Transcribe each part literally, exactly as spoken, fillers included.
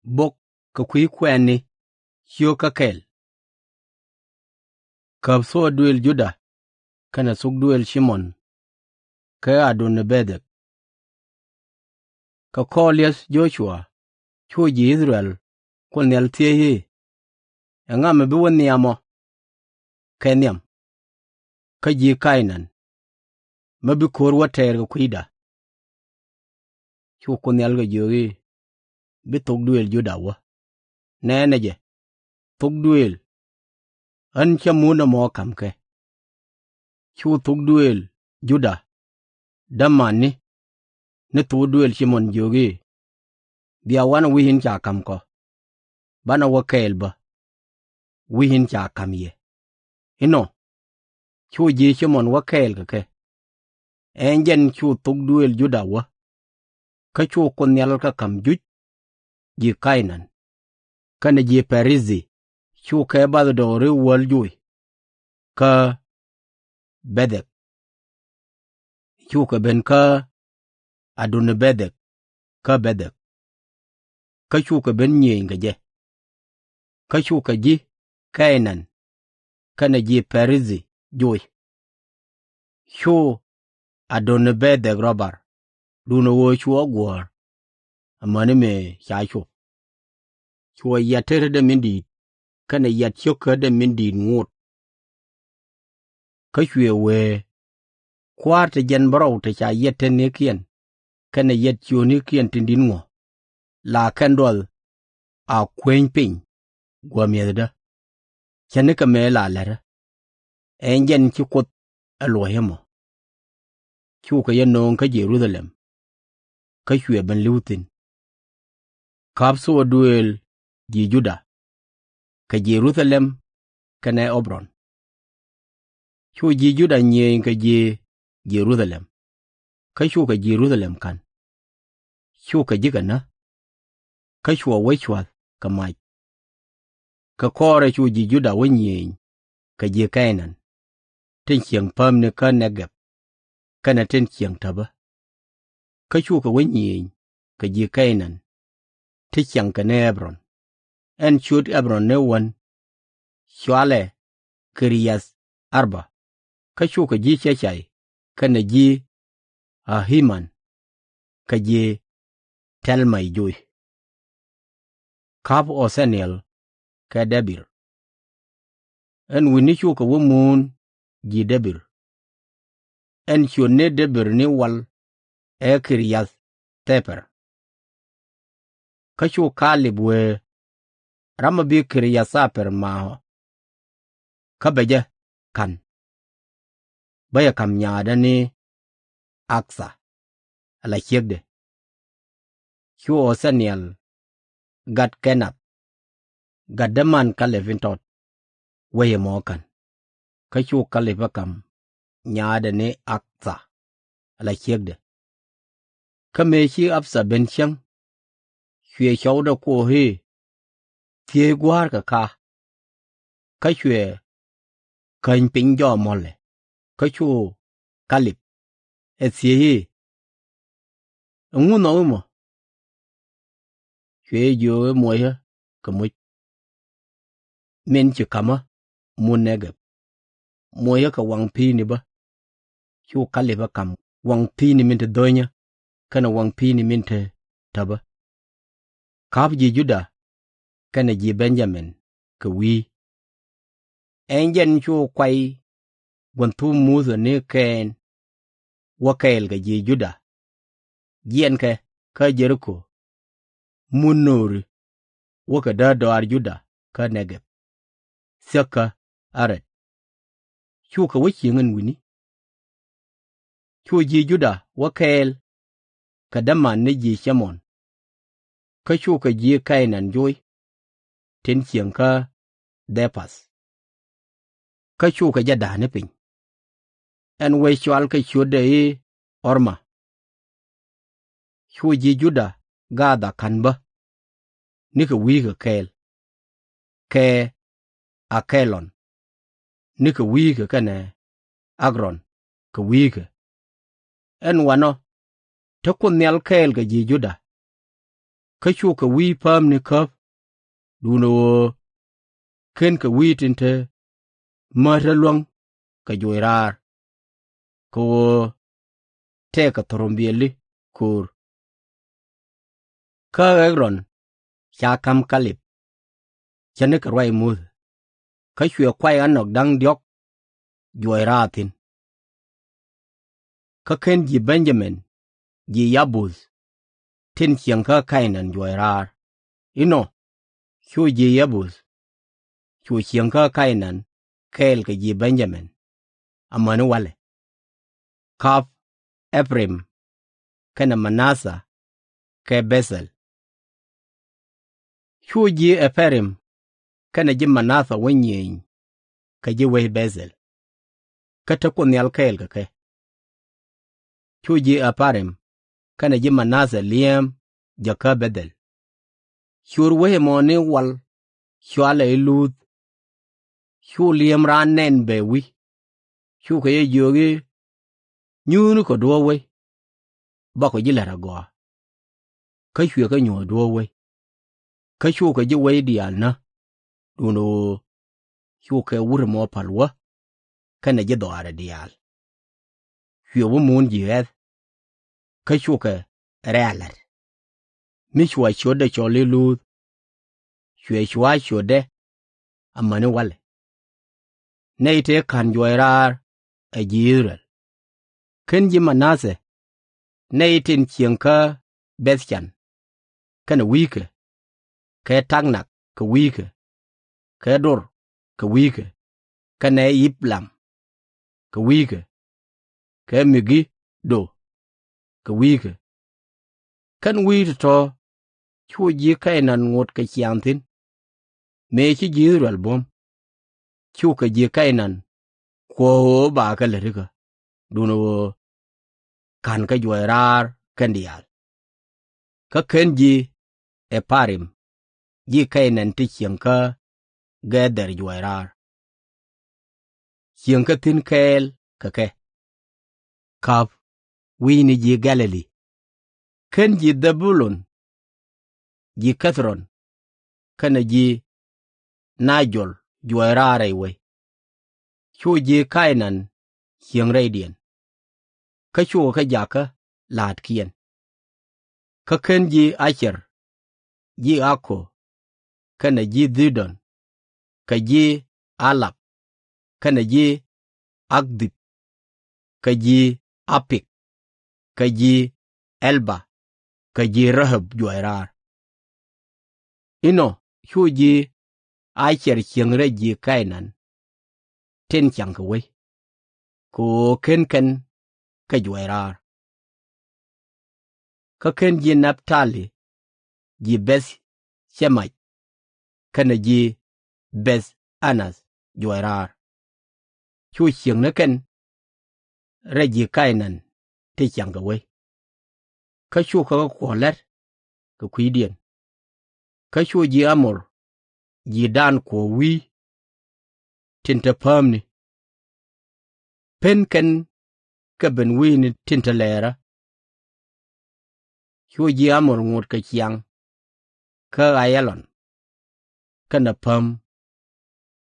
Bok kɛ kui̱ kuɛɛni cio̱kä kɛl. Käp thok duëël Juda kɛnɛ thok duëël Cimɔn kä Ä-do-ni-bɛ-dhɛk. Kɛ kɔr li̱eth Jo-cua cu ji̱ I-thɛ-rɛl Kuoth Nhial thiec i̱, Ɛŋa mi bi wä nhiam ɔ kɛ nhiam kä ji̱ Kɛ-naan, mi bi ko̱r wä tɛɛr kɛ kui̱da? Cu Kuoth Nhial kɛ jiök i̱, Bi thok duëël Juda wä. Nɛnɛ jɛ, thok duëël ɣän cä mun ɛmɔ ka̱m kɛ. Cu thok duëël Juda, dämani ni thok duëël Cimɔn jiök i̱, Bia wanɛ wi̱c in ca ka̱m kɔ, banɛ wä kɛɛl bä wi̱c in ca ka̱m yɛ. Inɔ cu ji̱ Cimɔn wä kɛɛl kɛ kɛ. Ɛ jɛn cu thok duëël Juda wä. Kä cu Kuoth Nhial kɛ ka̱m juc ji̱ Kɛ-naan kɛnɛ ji̱ Pɛ-ri-thi, cukɛ bathdɔɔri wäl joc kä Bɛ-dhɛk. Cukɛ ben kä Ä-do-ni-bɛ-dhɛk kä Bɛ-dhɛk, kä cukɛ ben nyiëëny kɛ jɛ. Kä cukɛ ji̱ Kɛ-naan kɛnɛ ji̱ Pɛ-ri-thi joc. Cu Ä-do-ni-bɛ-dhɛk rɔ bar, duundɛ ɣöö cuɛ guɔ̱ɔ̱r amäni mëë ca cop. Cuɛ yiat tetdɛ min di̱i̱t kɛnɛ yiat cio̱kädɛ min di̱i̱t ŋot. Kä cuɛ wee, Kua̱r, te jɛn bärɔw te ca yiat tetnikiɛn kɛnɛ yiat ciöötnikiɛn tin di̱t ŋuɔ̱k, la kɛn duɔth a kueeny piny gua̱a̱th mi̱ethdä. Ce̱tnikɛ mëë la la̱tdä. Ɛ jɛn ci Kuoth ɛ luɔ̱c ɛmɔ. Cukɛ jɛ nööŋ kä Jɛ-ru-tha-lɛm, kä cuɛ ben li̱w thi̱n. Käp thok duëël ji̱ Juda kɛ Jɛ-ru-tha-lɛm kɛnɛ Ɣɛb-ron. Cu ji̱ Juda nyiëëny kɛ ji̱ Jɛ-ru-tha-lɛm, kä cukɛ Jɛ-ru-tha-lɛm ka̱n. Cukɛ ji̱ kɛ näk, kä cuɛ wec cua̱th kɛ mac. Kɛ kɔrɛ cu ji̱ Juda wä nyiëëny kɛ ji̱ Kɛ-naan tin cieŋ päämni kä Nɛ-gɛb kɛnɛ tin cieŋ täpä. Kä cukɛ wä nyiëëny kɛ ji̱ Kɛ-naan ti ciaŋ kɛnɛ Ɣɛb-ron. Ɛn ciöt Ɣɛb-ron ni wän cɔalɛ Kir-yath-ar-ba. Kä cukɛ ji̱ Cɛ-cay kɛnɛ ji̱ Ä-ɣi-man kɛ ji̱ Tɛ̈l-may joc. Käp Ɔ-tha-niɛl kɛ Dɛ-bir. Ɛn wi̱ni cukɛ wä muun ji̱ Dɛ-bir. Ɛn ciöt ni Dɛ-bir ni wal ɛ Kir-yath-thɛ-per. Kä cu Ka-leb wee, Ram mi bi Kir-yath-thɛ-per ma̱a̱k ɔ, kä bɛ jɛ ka̱n, bä jɛ ka̱m nyaadä ni Ak-tha ala ciekdɛ. Cu Ɔ-tha-niɛl gat Kɛ-nath, gat däman Ka-leb in tɔt, wec ɛmɔ ka̱n. Kä cu Ka-leb ɛ ka̱m nyaadɛ ni Ak-tha ala ciekdɛ. Kä mëë ci Ak-tha ben cäŋ, cuɛ cɔwdɛ kuɔɔk i̱, Thiec gua̱a̱r kɛ ka̱a̱. Kä cuɛ käny piny jɔɔk muɔ̱lɛ. Kä cu Ka-leb ɛ thiec i̱, Ɛŋu nhɔk imɔ? Cuɛ jɛ jiök i̱, Muɔcä kɛ muc min ci ka̱mä mun Nɛ-gɛb. Muɔcä kɛ waŋ pi̱i̱ni bä. Cu Ka-leb ɛ ka̱m waŋ pi̱i̱ni min te dho̱nyä kɛnɛ waŋ pi̱i̱ni min te täpä. Käp ji̱ Juda kɛnɛ ji̱ Ben-ya-min kɛ wi̱i̱. Ɛ jɛn cu kuay gua̱n thuk Muthɛ ni kɛn wä kɛɛl kɛ ji̱ Juda, jiɛnkɛ kä Jɛ-ri-ko, mun nööri wäkɛ däär dɔaar Juda kä Nɛ-gɛb, thiäkä Ä-rɛd. Cukɛ wä cieŋ ɛn wi̱ni. Cu ji̱ Juda wä kɛɛl kɛ däman ni ji̱ Cimɔn. Kä cukɛ ji̱ Kɛ-naan joc tin cieŋ kä Dhɛ-path. Kä cukɛ jɛ da̱a̱k ni piny, ɛn wec cɔalkɛ ciötdɛ i̱ Ɣɔr-ma. Cu ji̱ Juda Gath-tha ka̱n bä nikɛ wi̱i̱kɛ kɛɛl, kɛ Ä-kɛ-lon nikɛ wi̱i̱kɛ kɛnɛ Ä-k-ron kɛ wi̱i̱kɛ. Ɛn wanɔ te Kuoth Nhial kɛɛl kɛ ji̱ Juda. Kä cukɛ wi̱i̱ päämni käp, duundɛ ɣöö /kenkɛ wi̱i̱ tin te mätä luäŋ kɛ juɔc raar, kɛ ɣöö tëëkɛ thurbiɛli ko̱o̱r. Kä Ɣɛkrɔn ca ka̱m Kalɛb, ce̱tnikɛ ruac Muthɛ, kä cuɛ kuay Ä-nok da̱ŋ diɔ̱k juɔc raar thi̱n. Kä /ken ji̱ Ben-ya-min ji̱ Yɛ-buth tin cieŋ kä Ka-naan juɔc raar. Inɔ cu ji̱ Yɛ-buth cu cieŋ kä Ka-naan kɛɛl kɛ ji̱ Ben-ya-min amäni walɛ, käp Ɛ-pa-rim kɛnɛ Ma-na-thɛ kɛ Beth-ɛl. Cu ji̱ Ɛ-pa-rim kɛnɛ ji̱ Ma-na-thɛ wä nyiëëny kɛ ji̱ wec Beth-ɛl, kä te Kuoth Nhial kɛɛl kɛ kɛ. Cu ji̱ Ɛ-pa-rim kɛnɛ ji̱ Ma-na-thɛ li̱em jäkä Beth-ɛl. Ciöt wec ɛmɔ ni wal cɔalɛ i̱ Luuth. Cu li̱em raan nɛn bɛ wi̱c, cukɛ jɛ jiök i̱, Nyuthnikɔ duɔ̱ɔ̱p wec, bakɔ ji̱ la̱t agɔaa. Kä cuɛ kɛ nyuɔ̱th duɔ̱ɔ̱p wec, kä cukɛ ji̱ wec diaal näk, duundɛ ɣöö cukɛ wut ɛmɔ pa̱l wä kɛnɛ ji̱ dhɔaarɛ diaal. Cuɛ wä muun ji̱ Ɣɛ̈th, kä cukɛ rɛ̈ɛ̈c la̱t. Mi cua ciötdɛ cɔl i̱ Luuth, cuɛ cua̱ ciötdɛ amäni walɛ. Nɛy tëë ka̱n juɔc raar ɛ ji̱ I-thɛ-rɛl. /Ken ji̱ Ma-na-thɛ, nɛy tin cieŋ kä Beth-can kɛnɛ wi̱i̱kɛ, kɛ Tanak kɛ wi̱i̱kɛ, kɛ Dor kɛ wi̱i̱kɛ, kɛnɛ Yib-lam kɛ wi̱i̱kɛ, kɛ Mi-gi-do kɛ wi̱i̱kɛ. Kɛn wi̱i̱ tɔ̱tɔ̱ cu ji̱ Ka-naan ŋot kɛ ciaŋ thi̱n. Mëë ci ji̱ I-thɛ-rɛl buɔ̱m, cukɛ ji̱ Ka-naan kuɔ̱k ɣöö bakɛ lät ikä, duundɛ ɣöö ka̱nkɛ juɔc raar kɛn diaal. Kä /ken ji̱ Ɛ-pa-rim ji̱ Ka-naan ti cieŋ kä Gɛ-dher juɔc raar. Cieŋkɛ thi̱n kɛɛl kɛ kɛ, käp wi̱i̱ni ji̱ Gɛ̈-lɛ-li. /Ken ji̱ Dhɛ-bu-lun ji̱ Kith-ron kɛnɛ ji̱ Na-jol juɔc raar rɛy wec. Cu ji̱ Ka-naan cieŋ rɛydiɛn, kä cukɛ kɛ jakä la̱a̱tkiɛn. Kä /ken ji̱ A-cɛr ji̱ Ak-ko kɛnɛ ji̱ Dhi-don, kɛ ji̱ A-lap, kɛnɛ ji̱ Ak-dhip, kɛ ji̱ A-pik, kɛ ji̱ Ɛl-ba, kɛ ji̱ Rɛ-ɣöb juɔc raar. Inɔ cu ji̱ A-cɛr cieŋ rɛy ji̱ Ka-naan tin caŋkɛ wec, kɛ ɣöö /ken kɛn kɛ juɔc raar. Kä /ken ji̱ Nap-ta-li ji̱ Bɛth-cɛ-mɛc kɛnɛ ji̱ Bɛth-anath juɔc raar. Cu cieŋ ni kɛn rɛy ji̱ Ka-naan ti caŋkɛ wec, kä cukɛ kɛ kuɔ̱k la̱t kɛ kui̱diɛn. Kä cu ji̱ Ä-mor ji̱ Dan kuɔ̱k wi̱i̱ tin te päämni, pen kɛn kɛ ben wi̱i̱ni tin te lɛɛrä. Cu ji̱ Ä-mor ŋot kɛ ciaŋ kä Ay-lon, kɛnɛ päm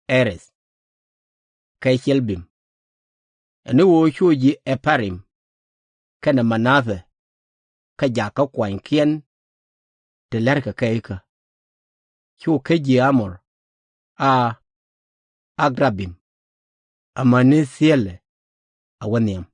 Ɣɛ̈rɛth, kɛ Cɛ̈-bim. Ɛ ni ɣöö cu ji̱ Ɛ-pa-rim kɛnɛ Ma-na-thɛ kɛ jakä kuanykiɛn ti la̱tkɛ kɛ ikä. Cu kä ji̱ Ä-mor a Ak-ra-bim, amäni thilɛ a wä nhiam.